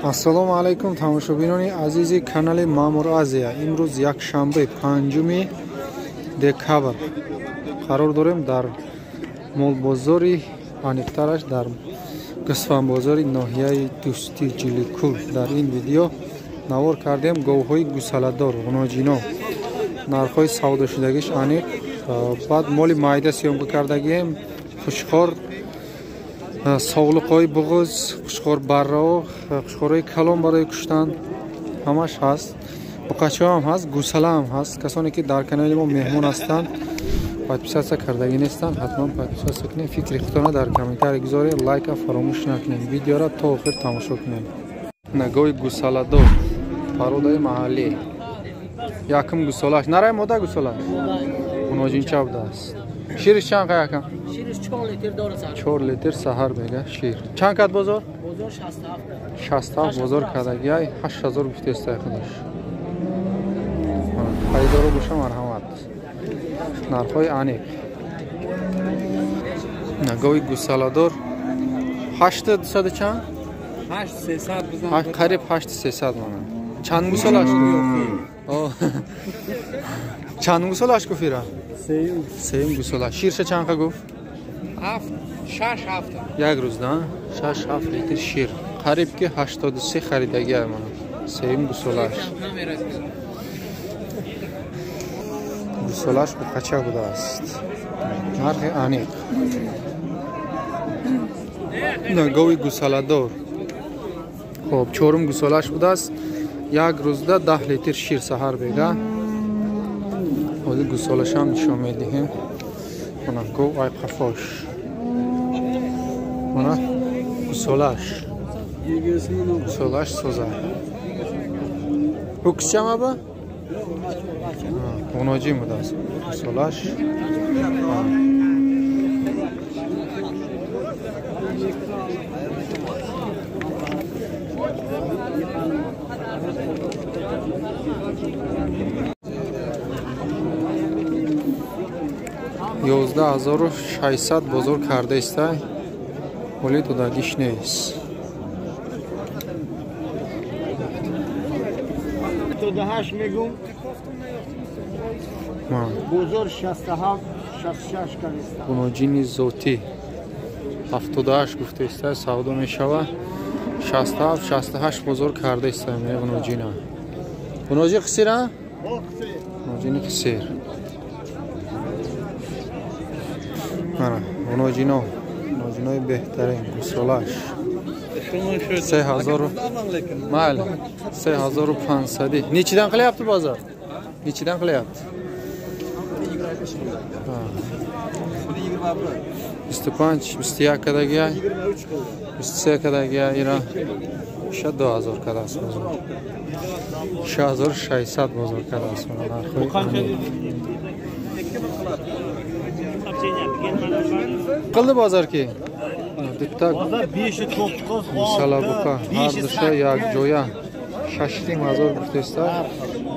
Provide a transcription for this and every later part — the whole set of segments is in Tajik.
Ассалому алайкум тамошобинони азизи канали Маъмур Азия. Имрӯз якшанбе 5 декабр қарор дорем дар молбозори, аниқтараш дар гӯсфандбозори ноҳияи Дӯстӣ Ҷиликул. Дар ин видео навор кардем говҳои гусаладор ғуноҷино, нархҳои савдошудагиш аниқ, баъд моли майда съёмка кардагием, хушхор, соғлуқҳои буғуз, хушхор баррао, хушхорҳои калон барои куштан ҳамаш ҳаст, буқачаҳо ҳам ҳаст, гусала ҳам ҳаст. Касоне ки дар канали мо меҳмон ҳастанд, подписаться кардагӣ нестанд, ҳатман подписаться кунед, фикри худтона дар комментарий гузоред, лайка фаромӯш накунед, видеоро то охир тамошо кунед. Нагои гусаладор, пародаи маҳаллӣ, якум гусолаш, нарай мода гусолаш, ғуноҷинча будааст. Шириш чанд қа якам? Шириш 4 литр дора саҳар. 4 литр саҳар мега шир. Чанд кат бозор? Бозор 67. 67 бозор кардагиай, 8000 гуфтестай худаш. Харидоро боша марҳамат. Нархҳои аниқ. Нагои гусаладор 8200 чанд? 8300 бизан. Қариб 8300 мана. Чанд гусалаш? Чанд гусалаш гуфира? Сеюм гусола. Ширша чанд қа гуфт? 7 6 7. Як рӯз да? 6 7 литр шир. Қариб ки 83 харидагиай мана. Сеюм гусолаш. Гусолаш буқача будааст. Нархи аниқ. Гови гусаладор. Хоб, чорум гусолаш будааст. Як рӯзда 10 литр шир саҳар бега. Ҳозир гусолашам нишон медиҳем. Мана гов ай қафош. Мана гусолаш. Гусолаш соза. Ҳуксчам аба? Ғуноҷин будааст. Гусолаш. Ёздаҳ ҳазору шашсад бозор карда истай, ҳоли додагиш нест. 78 мегум. Бозор 67 66 кариста. Ғуноҷини зотӣ 78 гуфта истай, савдо мешава. 67 68 бозор карда истай ме ғуноҷина. Ғуноҷи қисира? Ғуноҷини қисир. Мана ғуноҷино, ғуноҷинои беҳтарин гусолаш. 3000 майли, 3500. Nechidan qilyapti bozor? Nechidan qilyapti? 25, 21 кадаги, 23 кадаги, ира 2000 кадааст бозор. 6600 бозор кадааст нархҳои. Қилди бозор ки? Дутта гусала буқа, ҳар душа якҷоя 6500 гуфтеста,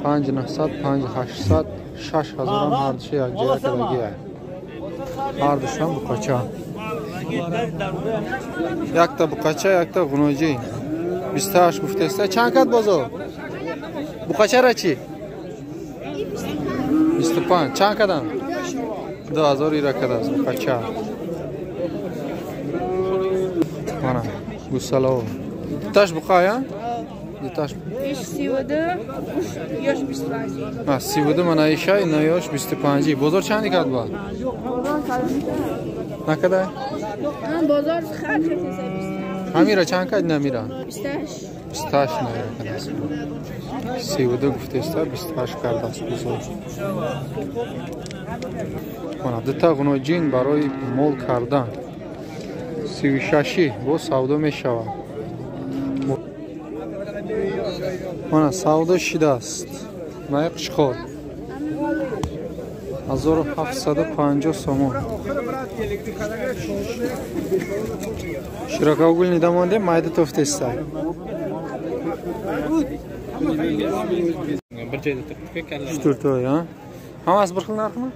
5900, 5800, 6000 ҳам ҳар душа якҷоя кардагия. Ҳар душам буқача. Якта буқача, якта ғуноҷӣ. 28 гуфтеста. Чанд кат бозор? Буқачара чӣ? 25. Чанд кадан? 2000 ира кадааст буқача. Мана гусалао. Дуташ буқа, я? Дуташ. 32, ёш 25. А, 32 мана иша, ина ёш 25. Бозор чанди кад бад? Накадай? Бозор хар Ҳамира чанд кад намира? 28. 28 наира кадааст. 32 гуфтеста, 28 кардааст бозор. Мана дута ғуноҷин барои мол кардан. 36 боз савдо мешавад. Мана савдо шидааст. Мая қишқор. 1750 сомон. Широкоугольный дамонде майда тофтеста. Bir joyda turibdi-ku, kalla. Uch to'rtoy, ha? Hammasi bir xil narxmi?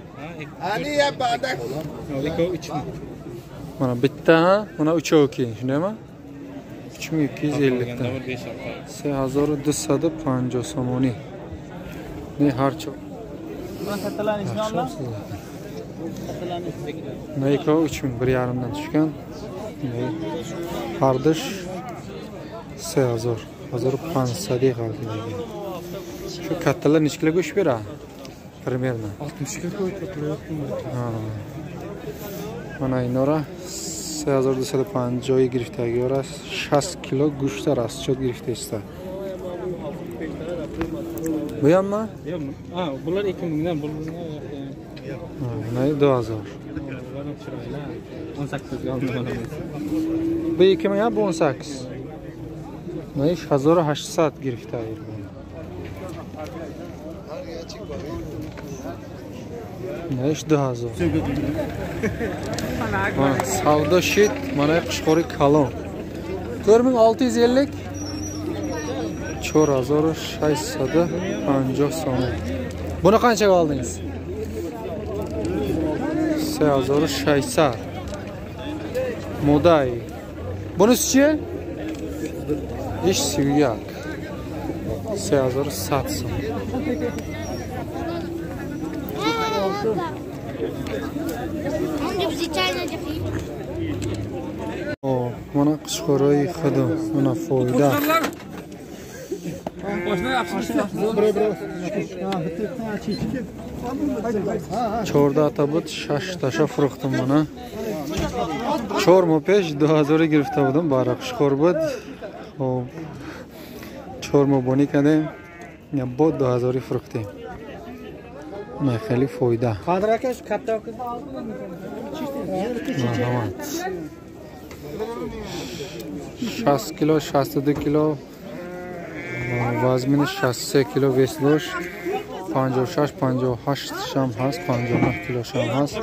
Ikkovi 3000. Mana bitta, ha? Mana uchovi keyin, shundaymi? 3250 dan. 3250 somoni. Ne harcho. Neyko 3000 1,5 dan tushgan. Hardish 3000 1500 g'altiligi. Shu kattalar necha kilo go'sht beradi? Примерно 60 kilo qo'yib. Mana inora 3250 гирифтагиёр аст. 60 кило гӯшта расчёт гирифтаиста. Буямма? Ha, bular 2000 dan, bular Ne 2000. 18 ga oldim. Bu 2000 bu 18. Ne 1800 гирифтагир. Ne 2000. Mana savdo shit, mana qushqori kalon. 4650 4650 so'm. Buni qanchaga oldingiz? 3600. Moday. Bunisi-chi? 31. 3100 so'm. Mana qushqori xudo, mana foyda. Чордаҳта буд, шашташа фурӯхтам мана. 4 моҳ пеш 2000 гирифта будам, бара қушқор буд. Хоб 4 моҳ бонӣ кардем, бо 2000 фурӯхтем. На хеле фоида. Марҳамат. 60 кило, 62 кило, вазмини 63 кило вес дошт. 56, 58 шам ҳаст, 59 кило шам ҳаст.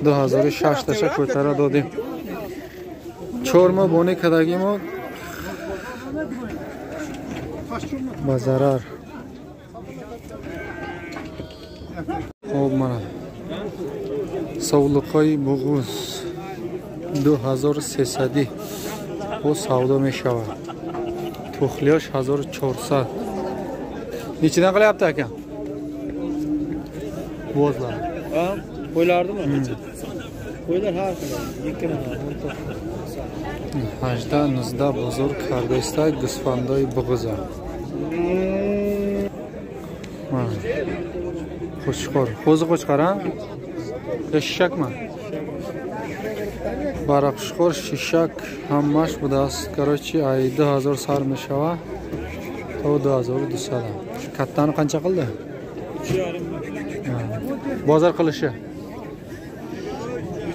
2006 таша кӯтара додем. 4 моҳ бонӣ кардагимо ба зарар. Хоб мана савлуқҳои буғуз 2300 бо савдо мешавад. Тухлиёш 1400. Nechidan qilyapti aka? Bo'zlar. Ha, qo'ylardimi? Qo'ylar har xil. 2019. 18 bozor kardaista g'usfandoy bug'uza. Qo'chqor. Qo'zi qo'chqor, ha? Shishakmi? Бара қушқор, шишак ҳамаш будааст. Короче, ай 2000 сар мешава то 2200. Kattani qancha qildi? 3,5. Bozor qilishi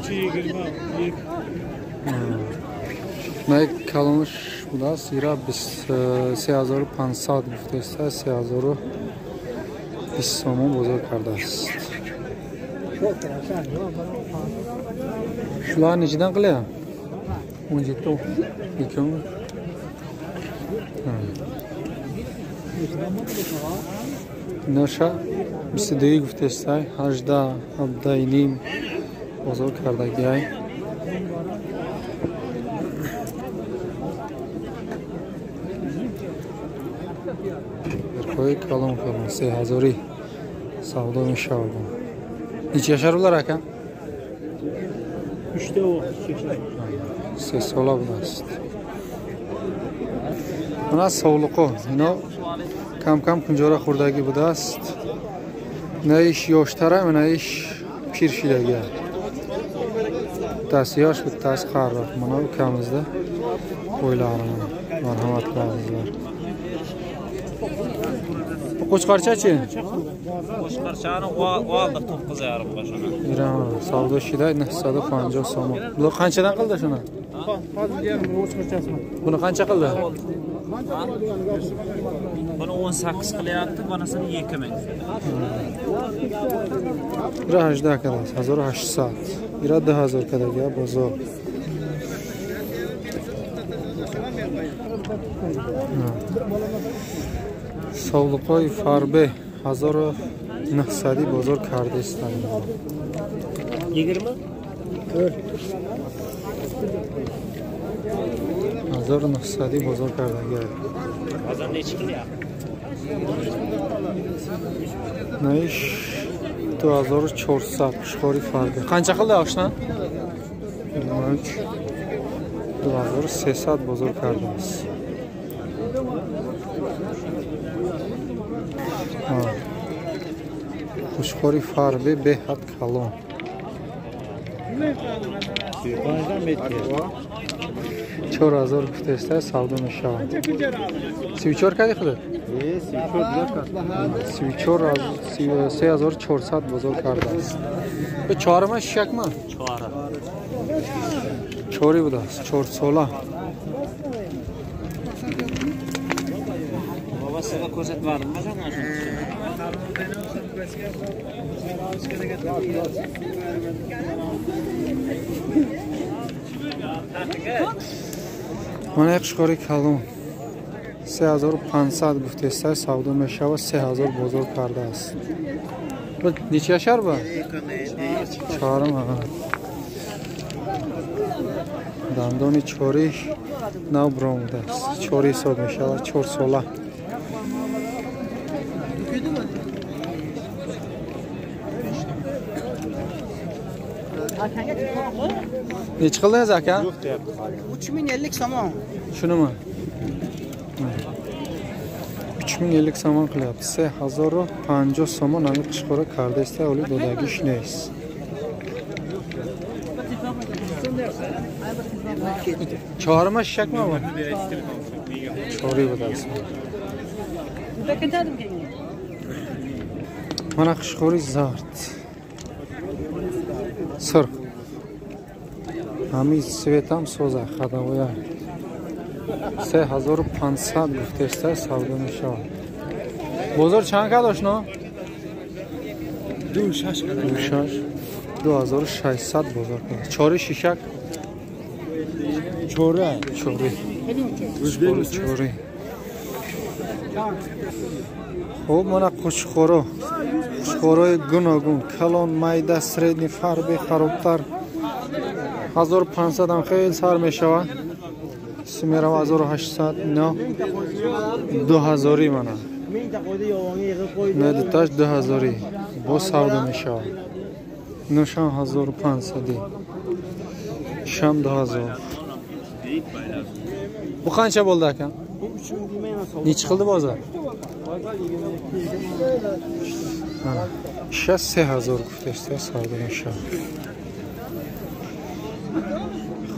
3,20. Nay kalonish будааст. Ира 3500 гуфтааст, 3020 сомон бозор кардааст. Shular nechidan qilyapti? 17 2 Nosha 22 гуфтестай, 18 17.5 бозор кардагиай. Берқои калон калон 3000 савдо мешавад. Necha yashar ular aka? 3ta o'q. 3 sola будааст. Mana sovliqo, ино кам-кам кунҷора хӯрдагӣ будааст. На иш ёштара, на иш пир шидагӣ. Bittasi yosh, bittasi qariroq. Mana ukamizda qo'ylari mana. Marhamat qilasizlar. Bu qo'chqorchachi? Qo'chqorchani oldik 9,5 ga shuni. Iraman, savdo shida 950 so'm. Bu qanchadan qildi shuni? Buni qancha qildi? Buni 18 qilyapti, bunisini 2000. Ира 18 кадас, 1800. Ира 2000 кадаga bozor. Sovliqoy farbe 1900 bozor kardistan. 20? 2900 бозор кардагӣ. Hozir nechi qilyapti? Наиш 2400 қушқори фарбе. Қанча қилди ошна? 2300 бозор кардааст. Қушқори фарбе беҳад калон. 4000 гуфтааста савдо мешавад. 34 кади худат? 34 3400 бозор кардааст. Бе чорма шишакма? Чора. Чори будааст, 4 сола. Baba sizga ko'rsatmadimmi shuni? Мана қушқори калон 3500 гуфтеста савдо мешавад, 3000 бозор кардааст. Неча яшар ба? Чорум. Дандони чори нав баромадааст. Чори ҳисоб мешавад, 4 сола. Nechi qildingiz aka? 3050 somon. Shunimi? 3050 somon qilyapti. 3050 somon ҳамин қушқора кардаиста, оли додагиш нест. Чорма шишакма bu? Чори будааст. Mana қушқори зард. Сурх. Ҳамин светам соза хадавоя. 3500 гуфтеста савдо мешавад. Бозор чанд кад ошно? 26 кад. 26. 2600 бозор кад. Чори шишак? Чора. Чори. Чори. Хуб, мана қушқоро. Қушқорои гуногун, калон, майда, средний, фарбе, харобтар. 1500 ҳам хеле сар мешавад. Мерава 1800, на 2000 мана. На дуташ 2000 бо савдо мешавад. Нушам 1500, шам 2000. Bu qancha bo'ldi aka? Nechi qildi bozor? Mana 3000 гуфтааст савдо мешавад.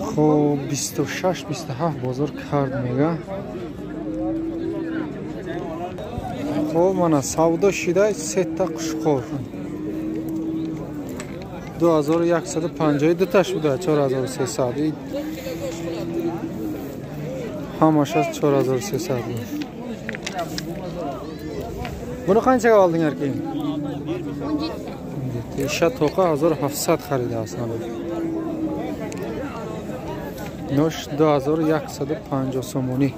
Хуб, 26 27 бозор кард мега. Хуб, мана савдо шида сета қушқор. 2152 таш буда 4300. Ҳамаш аз 4300. Buni qanchaga olding erkin? 17. Isha to'qa 1700 xarida aslida. Nosh 2150 сомонӣ.